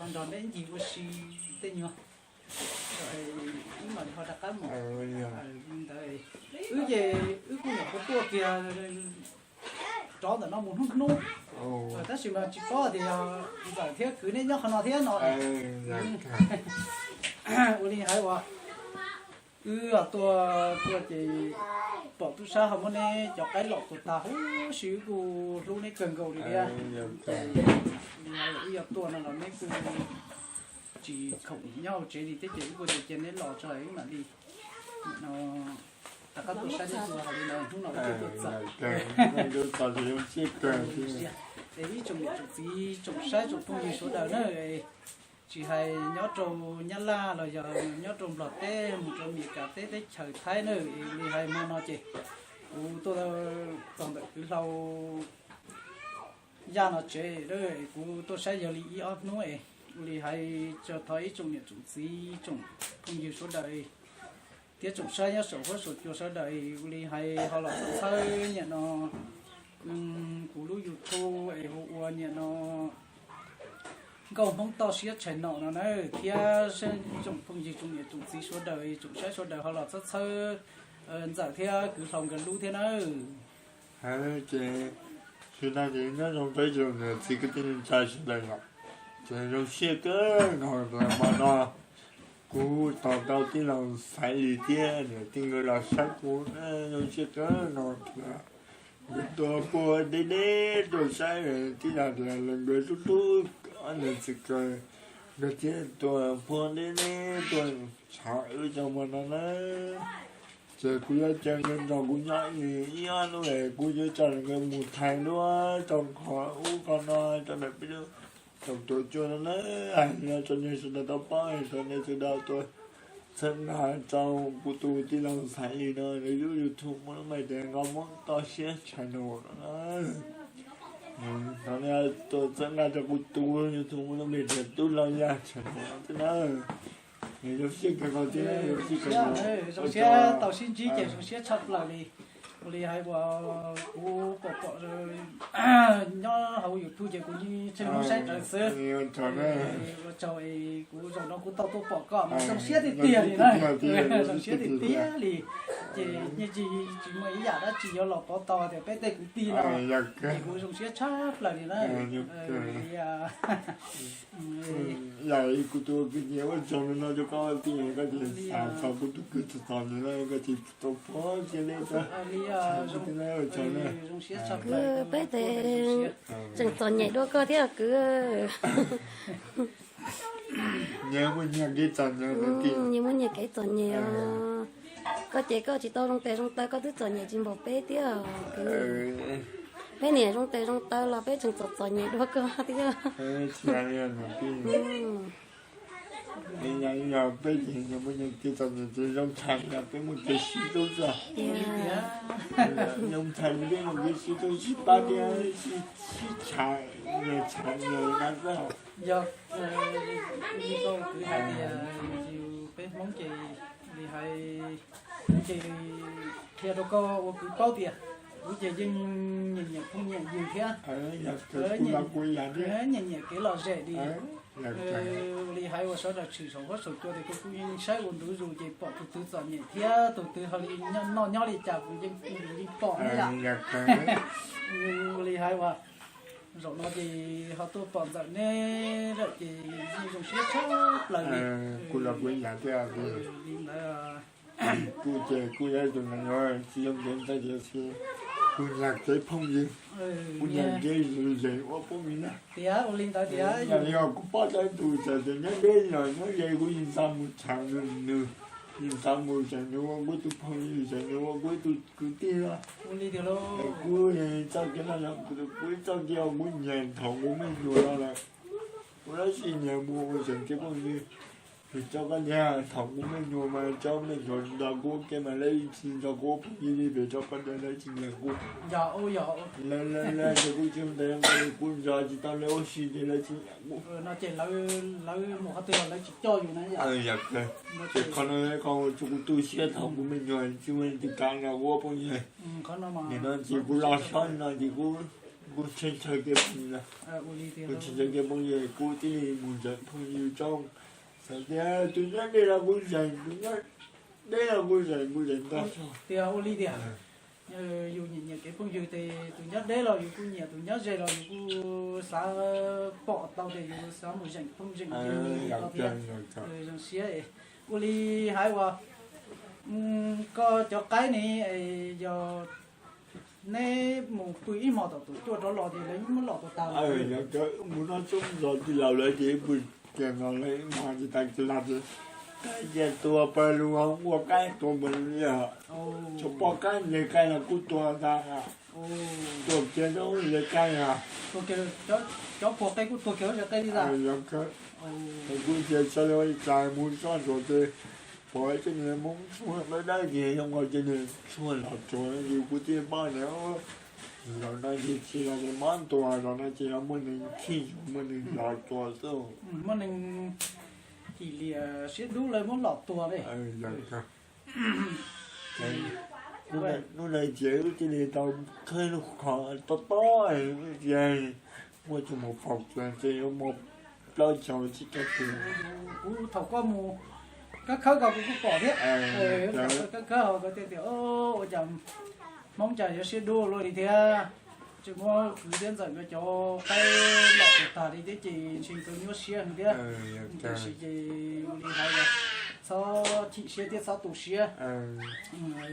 Nrog neb ncig ua si tej nyuag, wb mam li ho rov qab mus. Ntawd wb ces wb kuj nyuam qhuav tuaj kiag rov ntawm no mus hnub hnub, tab sis mas tsis paub tias yog ntxawm thiab kwv neb nyob qhov no thiab no. Ua li hais uas wb tuaj tuaj ces pom tub sab ho muab neb cov qaib lom tuag tag huv si, wb kuj hlub neb kawg nkaus li thiab. Ces wb yuav tuaj no los neb kuj tsis khoom nyob hauv tsev li thiab ces wb kuj tias cia neb los tso wb mam li no rov qab tuaj saib neb dua hais li no, hnub no wb tuaj txog. Es ib tsoom niam tsoom txiv tsoom saib tsoom phooj ywg sawv daws na, tsis hais nyob rau Nyab Laj los yog nyob rau Nplog teb mus rau Meskas teb teb chaws Thaib na, es ua li hais hmo no ces kuv tuaj txog ntawm kwv Hlau Yaj no tsev, kuv tuaj saib yog li ib ob hnub es ua li hais tso thov ib tsoom niam tsoom txiv tsoom phooj ywg sawv daws thiab tsoom saib nyob saum huab saum cua sawv daws ua li hais ho los txhawb nyiam no kuv lub YouTube es hu ua nyiam no Nkauj Hmoob Toj Siab Channel no na, thiab tsoom phooj ywg tsoom niam tsoom txiv sawv daws tsoom saib sawv daws ho los txhawb txhawb ntxawm thiab kwv Hlau nkawd lub thiab na. Ces xyoo no ces nyob zoo rau ib tsoom niam txiv kwv tij neej tsa sawv daws yom. Ces zoo siab kawg nkaus hmo no kuv tos tau tij laug Xaiv Lis thiab niam tij nkawd los saib kuv, zoo siab kawg nkaus. Nkawd tuaj puag deb deb tuaj saib tij laug tias nkawd hlub hlub ob niam txiv ko, nkawd thiaj tuaj puag deb deb tuaj tshawb wb rau hmo no na. Ces kuv yuav caw nkawd nrog kuv nyob ib ob hnub es kuv yuav coj nkawd mus thaij duab rau qhov ub qhov no rau ntawm peb lub thaum tuav cua no na. Hais li no rau nej sawv daws tau paub, thov nej sawv daws tuaj txhawb nqa rau kuv tus tij laug Xaiv Lis no, nws lub YouTube muaj lub npe tias Nkauj Hmoob Toj Siab Channel no na. Thov nej tuaj txhawb nqa rau kuv tus YouTube muaj lub npe tias Tub Lauj Yaj Channel no thiab na. Zoo siab kawg nkaus thiab, zoo siab kawg nkaus. Zoo siab tau sib ntsib ces zoo siab tshaj plaws li. Ua li hais uas kuv pom pom nyob hauv YouTube ces kuv yeej tseem hlub saib rawv xwb. Ua tsaug es kuv zaum no kuv tau tuaj pom koj mas zoo siab tiag tiag li na. Zoo siab tiag tiag li. Ces yeej tsis, tsis muaj ib yam dab tsi yuav los pov tau tias peb tej kwv tij no, ces kuv zoo siab tshaj plaws li na. Yog kuv tus kwv tij ua tsaug no rau koj, koj ces xav txog kuv tus kwv txom txom nyem no koj ces tau pov kiag li. Ua tsaug na. Kwv, peb tes tseem txom nyem dua koj thiab kwv. Nyias muaj nyias kev txom nyem, nyias muaj nyias kev txom nyem os. Koj ces koj tsis tau zoo tes zoo taw koj twb txom nyem tsis npaum peb thiab kwv. Peb niam zoo tes zoo taw los peb tseem txom txom nyem dua koj thiab. Yog peb ces nyias muaj nyias kev txom nyem ces zoo tshaj li peb muaj kev sib hlub xwb. Zoo tshaj li peb muaj kev sib hlub sib pab thiab sib tshaj, nyias tshaj nyias na xwb. Yog li koj kwv hais tias yus peb Hmoob ces li hais, kuv ces qhia rau koj ua kwv paub tias kuv ces yeej nyiam nyiam phooj nyiam ywg thiab, nyiam nyiam kev lom zem li. Li hais uas sawv daws tshwm saum huab saum cua tias kuv kuj yeej saib ua ntu zus ces pom tus twg txom nyem thiab tus twg ho li noj nyob li cas kuv yeej pom na yom. Li hais uas zaum no ces ho tuaj pom ntxawm neb lawm ces yeej zoo siab tshaj plaws li. Kuv los kuv ib yam thiab. Li ntawd kuv ces kuv yog ib tug neeg uas tsis zoo kev ntxhais tiam sis kuv nyiam kev phooj ywg, kuv nyiam kev lom zem ua phooj ywg na. Tias ua li ntawd tias yog li os kuv paub tau ib tug txawm tias nyob deb los nyob ze kuv yeej xav mus tshawb nws, yeej xav mus tshawb nws ua kuv ib tug phooj ywg, tshawb nws ua kuv ib tug kwv tij os. Kuv txoj kev no yog kuv txoj kev uas kuv nyiam thaum kuv me nyuam no lawm. Kuv tab sis nyiam mus ua tseem kev phooj ywg. Vim rau qhov tias thaum kuv me nyuam mas cov me nyuam nrog kuv ua ke mas lawv tsis nrog kuv ua phooj ywg li, vim rau qhov tias lawv tsis nyiam kuv. Lawv, lawv tias kuv tsis zoo tes zoo taw, kuv nrog tsis tau lawv ua si ces lawv tsis nyiam kuv. Ces qhov no qhov uas kuv tu siab thaum kuv me nyuam tsis muaj leej twg kam nrog kuv ua phooj ywg. Nim no ces kuv los sab no ces kuv Kuv tshee tsawg kev phooj ywg, kuv tshee tsawg kev phooj ywg kuv thiaj li mus zeem phooj ywg tso. Txawm tias tus nyob deb los kuv zeem, tus nyob deb los kuv zeem, kuv zeem tag. Tias ua li tias yus nyiam nyiam kev phooj ywg ces tus nyob deb los yus kuj nyiam, tus nyob ze los yus kuj xav pom tau tias yus xav mus zeem phooj zeem ywg li ko thiab. Zoo siab. Ua li hais uas koj cov qaib ne, yog neb mus pw ib hmos tom tus cuaj rov los ces lawv muab lom tuag tag lawm. Mus noj tsub zos tij laug lawv ces pw kiag no lawv ib hmos tsis tas kiag los ces tua pawg lug ua qaib tua npaum li. Cov poj qaib nqe qaib los kuj tua tag, tua kiag cov nqe qaib. Cov phuam qaib kuj tua kiag nqe qaib li ntag. Kuv tias xyov li ua li cas mus txog ntua ces pom cov niag Hmoob tshuaj dawb dawb ces zoo nkaus cov niag tshuaj los tsuag no ces kuv thiaj paub tias zaum no ces tsis los ces mob ntua, zaum no ces yog muaj neeg khib, muaj neeg los tsuag xwb. Muaj neeg him liam siab dub lawv muab lom tuag li. Hnub no ces wb thiaj li tau khawb lub qhov tob tob, wb thiaj muaj coj mus faus kiag ces yuav muaj plaub caug tsib caug tus. Kuv thaum koj mus kab khawb ko kuv kuj pom thiab. Kab khawb ho koj thiaj tias ua cas Hmoob cas yuav siab dub luaj li thiab. Tseem muab kwv thiab ntxawm nkawd cov qaib lom tuag tag li thiab ces ntshe nkawd nyuaj siab heev thiab. Tiam sis ces ua li hais los txhob chim siab thiab txhob tu siab. Ua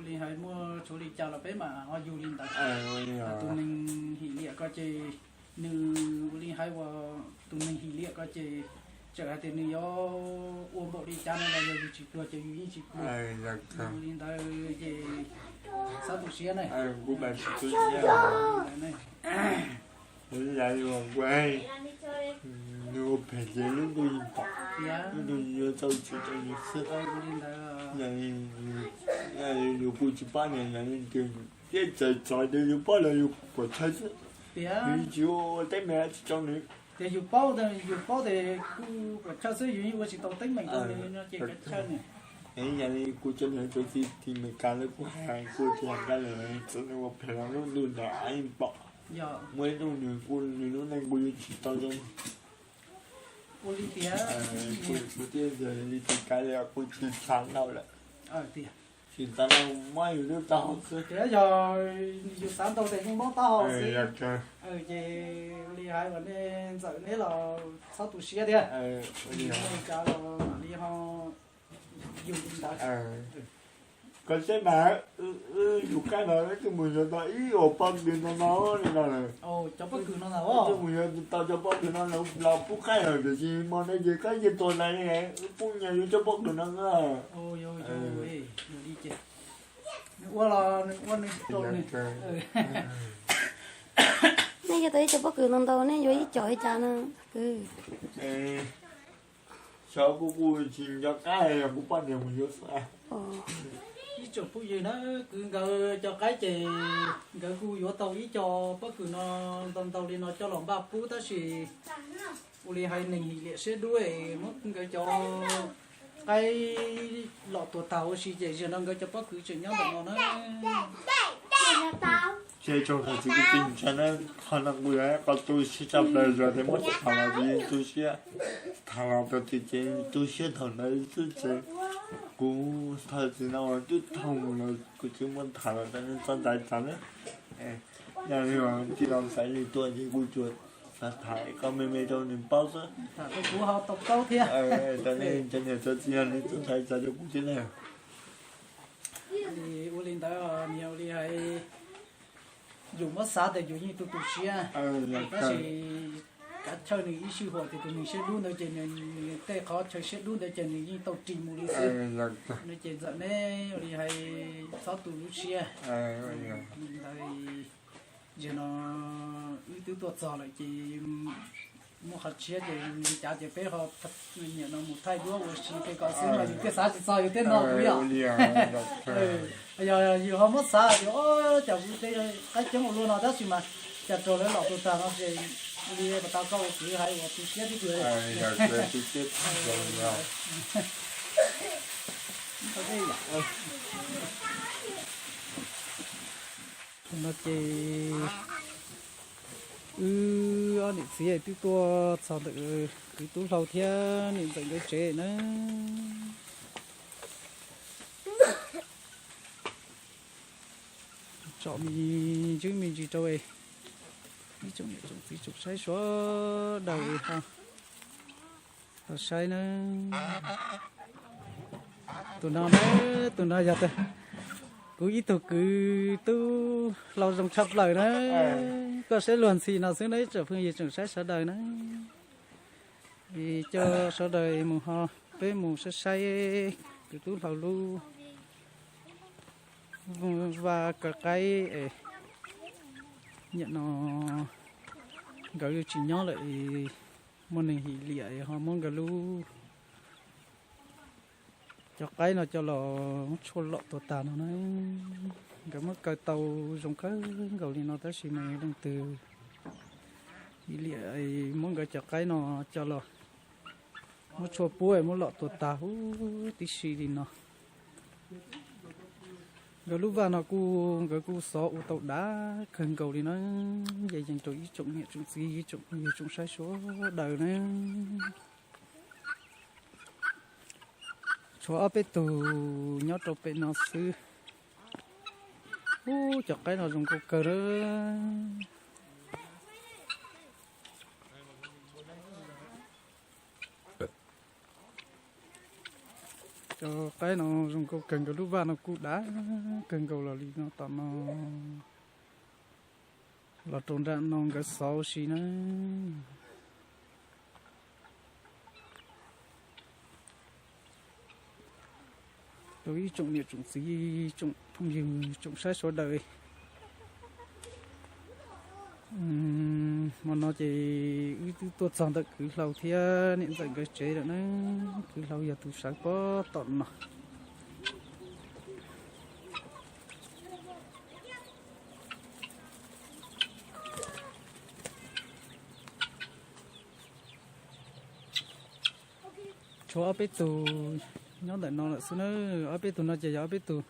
li hais muaj tsuav li cas los peb mam ho yug li ntawd. Tus neeg him liam ko ces nws ua li hais uas tus neeg him liam ko ces txawm hais tias nws yuav ua npaum li cas no los yog yus tsis pluag ces yus yeej tsis pluag. Ua li ntawd ces txhob tu siab ne. Nws ua phem ces lub ntuj yeej pom, lub ntuj yuav txoj txhua rau nws xwb. Yog yus kuj tsis pab nws, yog li ntawd thiab txawm txog tias yus pab los yus puas tshawj xwb. Yus tsis ua teeb meem tsis rau nws. Tias yus paub, yus paub tias kuj puas tshawj xwb, yus yeej ua tsis tau teeb meem rau nws no ces kav tsij nws. Yog li kuv cov niam txiv tim Meskas lawv kuj hais kuv tias nkaj lawm txawm nws ua phem los lub ntuj ntawd yeej pom. Muaj ib hnub nws kuj, nws lub neej kuj yuav tsis tau zoo. Ua li tias kuv thiaj li tiv kav li kuv tsis tham ntau lawm. Tsis tas no mob yus lub taub hau xwb. Tias yog yus xav ntau ces yeej mob taub hau xwb. Ces ua li hais uas nej ntxawm neb los txhob tu siab thiab. Ua li cas los mam li ho yus li ntawd. Koj saib mas, wb yug qaib no wb twb mus yos tau ib ob pob kws no no li no lawm. Cov pob kws no na, wb twb mus yos tau cov pob kws no los pub qaib lawm tiam sis hmo no ces qaib cia tuag lawm, wb pub nyias yus cov pob kws no na. Ua los nws ua nws tsis tau nws. Nej yog tau ib co pob kws ntau ntau nej yuav ib co li cas no? Xyov, kuv kuj tsis nco qab, yog kuv poj niam mus yuav xwb. Ib tsoom phooj ywg na, kwv nkawd cov qaib ces nkawd kuj yuav tau ib co pob kws no ntau ntau li no coj los npaj pub tab sis ua li hais neeg him liam siab dub es muab nkawd cov qaib lom tuag tag huv si ces zaum no nkawd cov pob kws tseem nyob ntawm no na. Ces tsoom niam txiv kwv tij neej tsa na, qhov no kuj yog qhov tu siab tshaj plaws, yog tias muab tham los ces yeej tu siab, tham los tau tias ces tu siab thaum ntawd xwb ces kuv thov txim no twb thaum mus los kuv tsis muab tham los rau nej txhob ntshai tsam na. Yog li tij laug Xaiv Lis tuaj ces kuv tsuas xav tham kom me me rau nws paub xwb. Kuv ho tau paub thiab. Rau nej cov niam cov txiv nej txhob ntshai tsam rau kuv thiab na. Ua li ntawd, ua li hais, yus muab xav tias yus yeej tu tu siab, tab sis kav chawj nws ib sij huam tias tus neeg siab dub ntawd ces nws tej qhov chaw siab dub ntawd ces nws yeej tau ris mus li xwb. No ces ntxawm neb ua li hais txhob tu lub siab. Ntawd zaum no wb twb tuaj txog lawm ces muaj qhov tshiab ces li cas ces peb ho nyiam no mus thaij duab ua si tej ko xwb no, yus thiaj xav tsis txog yus thiaj no kuv yom. Yog yus ho muab xav tias cas kuv tej qaib coob ua luaj no tab sis mas cas raug lawv lom tuag tag no ces li pas tas koj ua kwv hais uas tu siab tib si. No ces Wb ob niam txiv twb tuaj txog ntawm kwv Tub Hlau thiab niam ntxawm nkawd tsev na. Tsom me ntsis me ntsis rau ib tsoom niam tsoom txiv tsoom saib sawv daws ho saib na. Tus no na, tus no yog kuv ib tug kwv Tub Hlau zoo tshaj plaws na. Koj saib luag ntxhi no xwb na ib tsoom phooj ywg tsoom saib sawv daws na. Coj sawv daws mus ho peb mus saib saib kwv Tub Hlau lub vaj kaw qaib es nim no nkawd tsis nyob lawm es muaj neeg him liam ho muab nkawd lub cov qaib no coj los muab tshuaj lom tuag tag no na. Nkawd muab kaw tau zoo kawg nkaus li no tab sis mas leej twg him liam muab nkawd cov qaib no coj los muab tshuaj puab muab lom tuag tag huv tib si li no. Nkawd lub vaj no kuj nkawd kuj xov ua tau dav kawg nkaus li na. Yeej yeej rau ib tsoom niam tsoom txiv tsoom phooj ywg tsoom saib sawv daws na. Tshuav ob peb tug nyob rau pem no xwb. Ub, cov qaib no zoo nkauj kawg na. Cov qaib no zoo nkauj kawg, nkawd lub vaj no kuj dav kawg nkaus los li no tom no los rau nram no nkawd xauv si na. Rau ib tsoom niam tsoom txiv tsoom phooj ywg tsoom saib sawv daws, hmo no ces wb twb tuaj txog ntawm kwv Hlau thiab niam ntxawm nkawd tsev lawm na. Kwv Hlau yog tus sawv pob tom no. Tshuav ob peb tug nyob ntawm no lawm xwb na. Ob peb tug no ces yog ob peb tug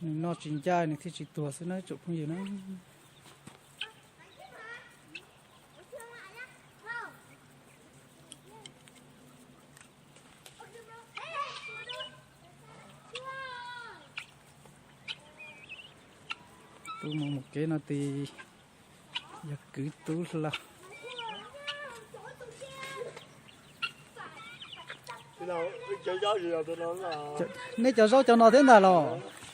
nws noj tsis ncaj nws thiaj tsis tuag xwb na tsoom phooj ywg na. Tus mus mus kev no ces yog kwv Tub Hlau. Nej cov zaub cov no thiab ntag los?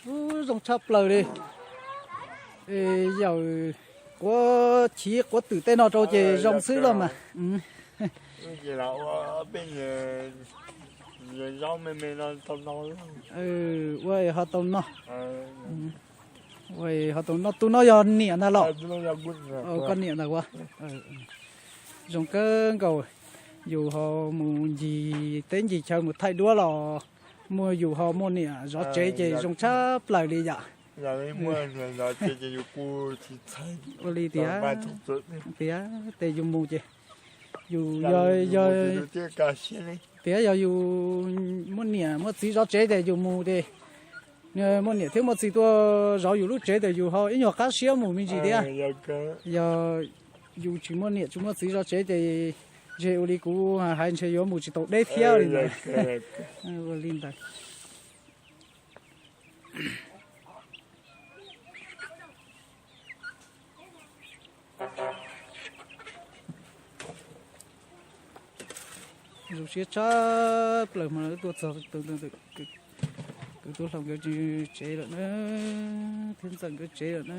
Ub, zoo tshaj plaws li. Yaum quav chiv quav twm tej no rau ces zoo xwb los mas. Ua ho tau noj. Ua ho tau noj. Tus no yog niam ntag los? Koj niam ntag ua. Zoo kawg nkaus. Yus ho mus ncig teb ncig chaw mus thaij duab los muaj yus ho muaj niam zov tsev ces zoo tshaj plaws li yom. Ua li tias, tias tes yus mus ces yus yog, yog tias yog yus muaj niam muaj txiv zov tsev ces yus mus ces muaj niam thiab muaj txiv tuaj zov yus lub tsev ces yus ho ib nyuag qab siab mus me ntsis thiab. Yog yus tsis muaj niam tsis muaj txiv zov tsev ces ntshe ua li kuv hais ntshe yuav mus tsis tau deb thiab li ntawd. Ua li ntawd. Zoo siab tshaj plaws hmo no tuaj txog kwv Tub Hlau nkawd tsev lawm na, thiab ntxawm nkawd tsev lawm na.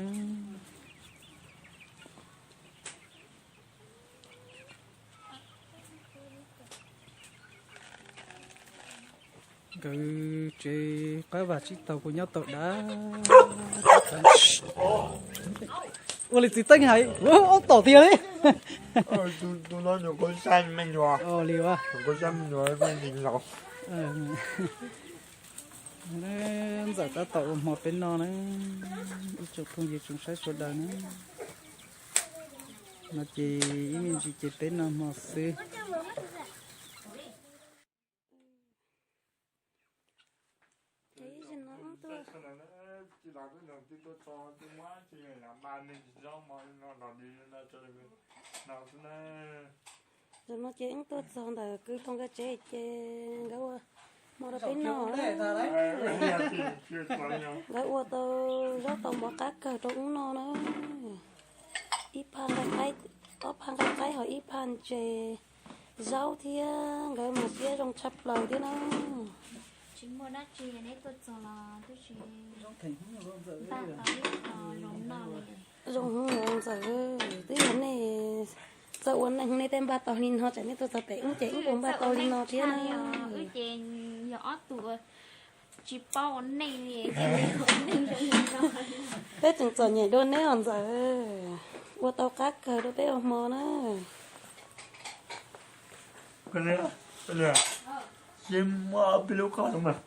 Nkawd tsev qab vag tsib taug kuj nyob tau dav. Ua li txiv teeb hais, ob tom tiag li. Li ntxawm tab tom ua hmo peb noj na, ib tsoom phooj ywg tsoom saib sawv daws na. No ces ib me ntsis ces peb noj hmo xwb. Zaum no ces wb tuaj txog ntawm kwv Thoob nkawd tsev ces nkawd ua hmo rau peb noj. Nkawd ua tau zaub tau mov qab kawg rau wb noj na. Ib phaj nqaij qaib, ob phaj nqaij qaib ho ib phaj ntses, zaub thiab nkawd mas siab zoo tshaj plaws thiab na. Zoo hwv Ntxawm, twb yog nej txawj ua neej nej thiaj npaj tau li no, tsam nej tuaj txog pem wb ces wb puas npaj tau li no thiab na. Peb tseem txom nyem dua neb os Ntxawm, ua tau qab kawg rau peb ua hmo na. Muab peb lub qhov no mas.